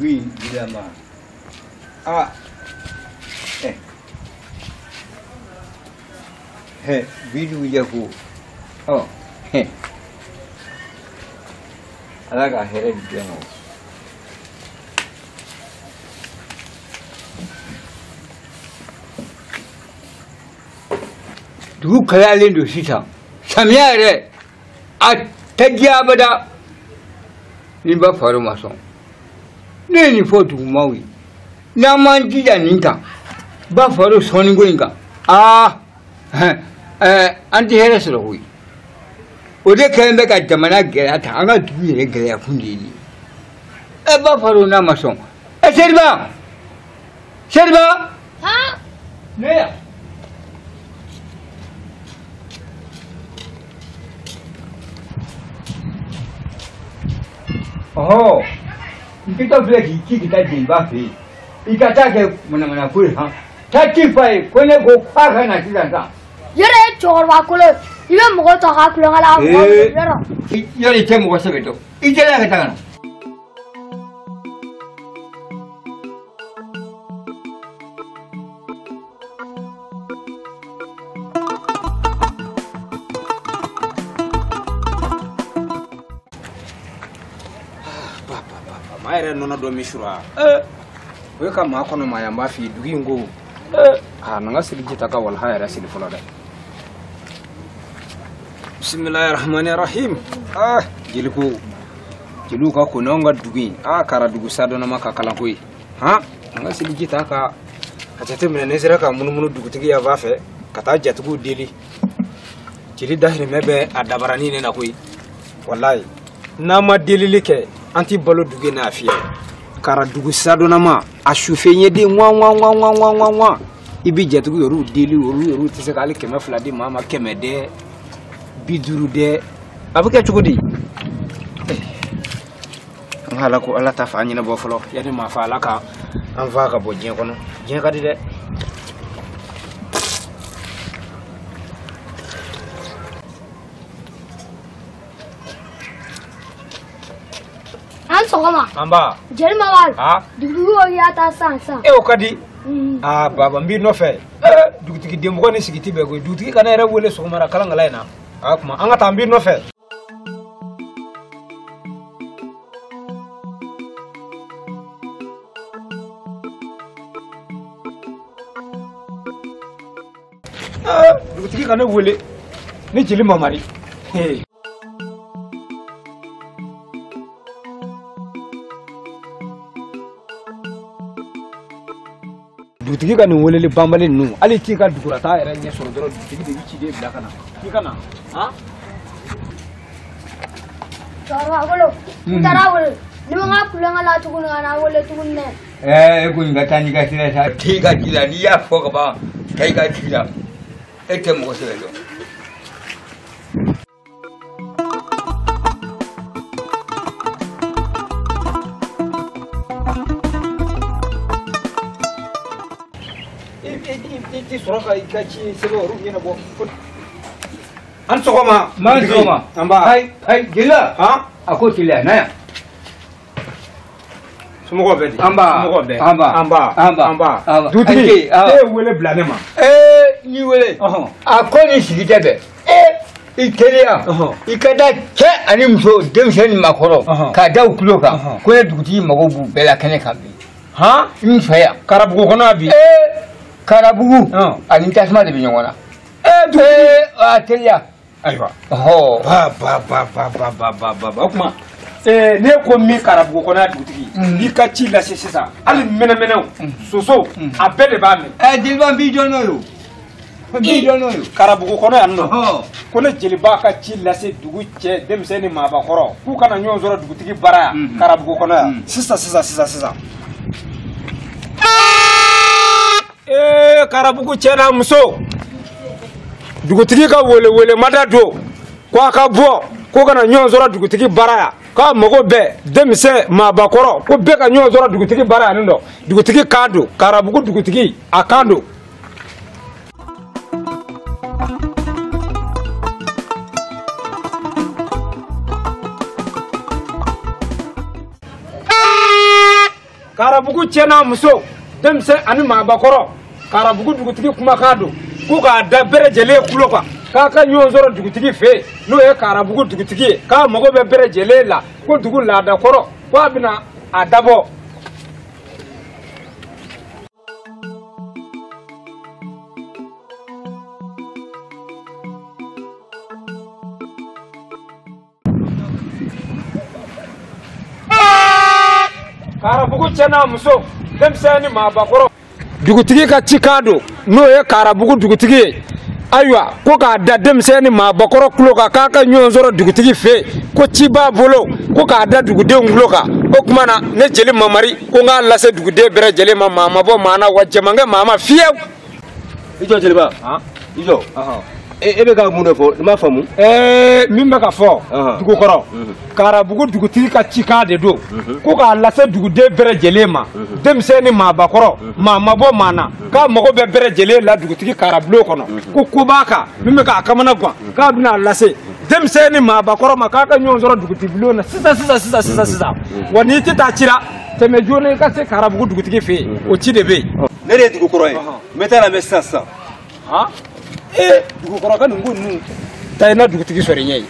Oui, évidemment. Ah. Eh. Eh, bidou yako. Oh. Eh. Ala ka hɛrɛ di bɛɛ ma. Dugu kalayalen don sisan. Samiya yɛrɛ a tɛ diya abada ni ba fari ma sɔn. Ne ye nin fɔ dugumaw ye. N'an m'an jija nin kan, ba fari sɔnniko in kan, aa an tɛ hɛrɛ sɔrɔ koyi. O de kɛlen bɛ ka jamana gɛlɛya ta, an ka dugu yɛrɛ gɛlɛya kun de ye nin ye. Ɛ ba fari n'a ma sɔn. Ɛ Seriba! Seriba! Han? Ne yan. Ɔhɔ, n kɛtɔ filɛ k'i ci ka taa jeliba fɛ yen. I ka taa kɛ manamana ko ye han. Taa ci f'a ye ko ne ko k'a ka na sisan sa. Yɔrɔ ye cɛkɔrɔba kolo ye. I bɛ mɔgɔ ta k'a kulonkɛ la mɔgɔ bolo yɔrɔ. Yɔrɔ i tɛ mɔgɔ sɛbɛ dɔn. I teliya ka taa ka na. Maa yɛrɛ nɔnɔ dɔ min sura. O ye ka maa kɔnɔ maaya n b'a f'i ye dugu in ko. A na n ka seliji ta ka walaha yɛrɛ seli fɔlɔ dɛ. Bisimilahi rahmani rahim. Jeli ko jeliw ka ko n'anw ka dugu in Karadugu sadɔnnama ka kalan koyi. Han an ka seliji ta ka a jateminɛ ne sera ka munumunu dugutigi yan fan fɛ ka taa jatigiw deli. Jeli dahirimɛ bɛ a dabaranin ne na koyi. Walayi n'an ma delili kɛ an ti balo dugu in n'a fiyɛ. Karadugu sadɔnnama a sufɛ ɲɛden ŋwa ŋwa ŋwa ŋwa ŋwa ŋwa ŋwa. I bi jatigiw yɛrɛw deli olu yɛrɛw tɛ se ka hali 200 di maa ma 100 dɛ 50 dɛ a bɛ kɛ cogo di? An ka Ala ko Ala ta fa ɲɛnabɔ fɔlɔ yanni maa fa Ala ka an fa ka bɔ diɲɛ kɔnɔ. Diɲɛ ka di dɛ. An sɔgɔma. An ba. Jeli Mamadu. Dugutigi ko k'i ka taa sisan sisan. E o ka di. Baba n b'i nɔfɛ. Dugutigi denmɔgɔ ni sigi ti bɛn koyi. Dugutigi ka ne yɛrɛ wele sɔgɔmada kalankala in na. A kuma an ka taa n b'i nɔfɛ. Dugutigi ka ne wele ni Jeli Mamadi. Dugutigi ka nin weleli banbali ninnu hali t'i ka dugulataa yɛrɛ ɲɛ sɔrɔ dɔrɔn dugutigi de b'i ciden bila ka na k'i ka na. Cɛkɔrɔba kolo n taara wele ni ma n ka kulonkɛ la tuguni ka na wele tuguni dɛ. E kɔni ka taa n'i ka sira sa. T'i ka ji la n'i y'a fɔ ka ban taa i ka ji la e tɛ mɔgɔ sɛbɛ dɔn. I ti sɔrɔ ka i ka ci sɛbɛn olu ɲɛnabɔ. An sɔgɔma. Ma sɔgɔma. An ba. Ayi ayi jeliba. A ko teliya na yan. Somɔgɔw bɛ di? An ba. Somɔgɔw bɛ. An ba. An ba. An ba. An ba. An ba. Dugutigi e ye wele bila ne ma. N y'i wele. A ko nin sigi tɛ bɛn. I teliya. I ka da cɛ ani muso denmisɛnnin ni maakɔrɔ. K'a da u tulo kan. Ko ne dugutigi mago b'u bɛɛ la kɛnɛ kan bi. Han? N fɛ yan. Karabugu kɔnɔ yan bi. Karabugu ani tasuma de bɛ ɲɔgɔn na. A teliya. Ayiwa. Ba ba ba ba ba ba ba ba ba o kuma ne ko min Karabugu kɔnɔ yan dugutigi n'i ka ci lase sisan hali mɛnɛmɛnɛw sosow a bɛɛ de b'a mɛn. Jeliba n b'i dɔn n'o ye o. N b'i dɔn n'o ye. Karabugu kɔnɔ yan nɔ ko ne jeliba ka ci lase dugu cɛ denmisɛn ni maabakɔrɔ k'u kana ɲɔgɔn sɔrɔ dugutigi bara yan Karabugu kɔnɔ yan sisan sisan sisan sisan. Karabugu cɛ n'a muso dugutigi ka welewele mada don ko a ka bɔ ko kana ɲɔgɔn sɔrɔ dugutigi bara yan k'a mago bɛɛ denmisɛn maabakɔrɔ ko bɛɛ ka ɲɔgɔn sɔrɔ dugutigi bara yan nɔ dugutigi kan don Karabugu dugutigi a kan don. Karabugu cɛ n'a muso denmisɛn ani maabakɔrɔ Karabugu dugutigi kumakan don ko k'a da bɛɛ lajɛlen kulo kan k'a ka ɲɔgɔn sɔrɔ dugutigi fɛ yen n'o ye Karabugu dugutigi ye k'a mago bɛ bɛɛ lajɛlen la ko dugu laadakɔrɔ ko a bɛna a dabɔ. Karabugu cɛ n'a muso denmisɛn ni maabakɔrɔ dugutigi ka cikan don n'o ye Karabugu dugutigi ye ayiwa ko k'a da denmisɛn ni maabakɔrɔ kulo kan k'a ka ɲɔgɔn sɔrɔ dugutigi fɛ yen ko ci b'a bolo ko k'a da dugudenw kulo kan o tuma na ne jeli Mamari ko n k'a lase duguden bɛɛ lajɛlen ma maa ma bɔ maa na wa jamankɛ maa ma fiyewu. I jɔ jeliba i jɔ e bɛ ka mun de fɔ n m'a faamu. Min bɛ ka fɔ dugu kɔrɔ Karabugu dugutigi ka cikan de don ko k'a lase duguden bɛɛ lajɛlen ma denmisɛn ni maabakɔrɔ maa ma bɔ maa na k'a mago bɛ bɛɛ lajɛlen la dugutigi karabulon kɔnɔ ko ko b'a kan min bɛ k'a kamana gan k'a bɛna a lase denmisɛn ni maabakɔrɔ ma k'a ka ɲɔgɔn sɔrɔ dugutigi bulon na sisan sisan sisan sisan sisan wa n'i tɛ taa cira tɛmɛ joona i ka se Karabugu dugutigi fɛ yen o ci de bɛ yen. Ne de ye dugu kɔrɔ ye n bɛ taa lamɛn sisan sisan. Dugukɔrɔ ka nin ko ninnu taa i na dugutigi sɔrɔ i ɲɛ ye.